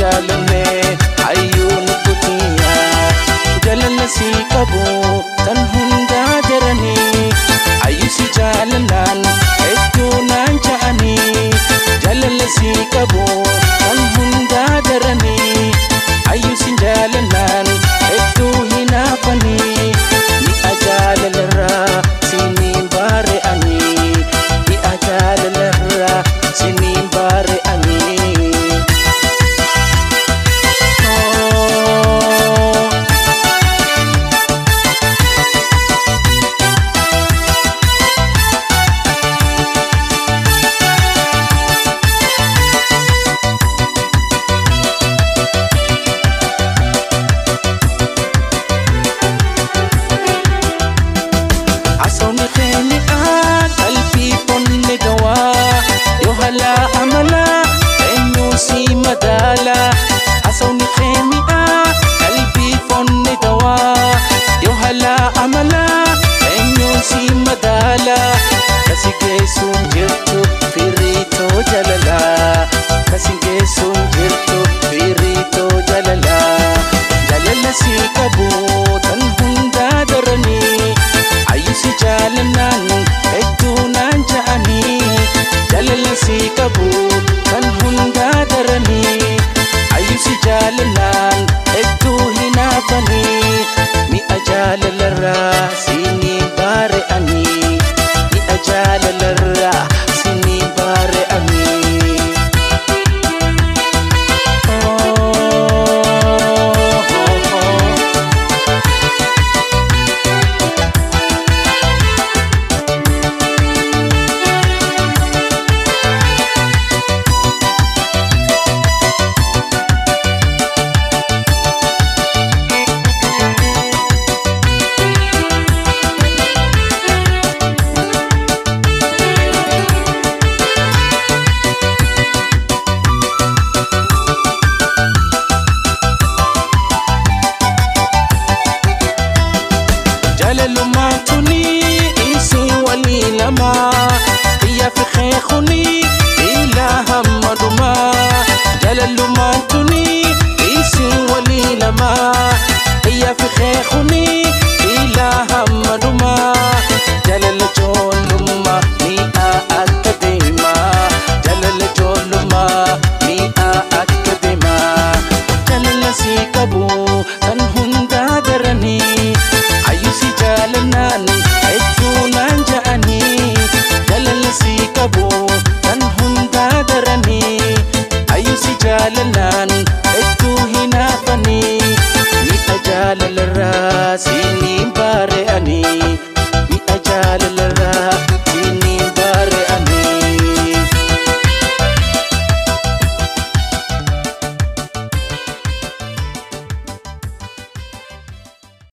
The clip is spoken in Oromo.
jaalanne hayyuu lubbutiya jalala si qabu tan hundaa daranii hayyuu si jaalannaan hedduu naan ja'anii jalala si qabu tan hundaa daranii hayyuu si jaalannaan hedduu hinaafanii mi'a jaalalarraa siniin bare'anii mi'a jaalalarraa siniin bare'anii. Asawni kheni qalbii fonne dawaa yoo hala amala eenyu si madaala. Asawni kheni qalbii fonne dawaa yoo hala amala eenyu si madaala. Kasi geessuun jirtu firiitoo jalala kasi geessuun jirtu firiitoo jalala jalala si qabu tan hundaa daranii. Hayyuu si jaalannaan hedduu naan ja'anii jalala si qabu kan hundaa daranii hayyuu si jaalannaan hedduu hinaafanii mi'a jaalalarraa siniin bare'anii mi'a jaalalarraa siniin bare'anii. Jalalumaan tuni isin walii lama xiyya fi xeexuni ilaa hamma dhumaa. Jalalumaan tuni isin walii lama xiyya fi xeexuni ilaa hamma dhumaa. Jalala ijoollummaa mi'a akka deemaa jalala ijoollummaa mi'a akka deemaa jalala si qabu tan hundaa daranii. Hayyuu si jaalannaan hedduu naan ja'anii jalala si qabu tan hundaa daranii hayyuu si jaalannaan hedduu hinaafanii mi'a jaalalarraa si.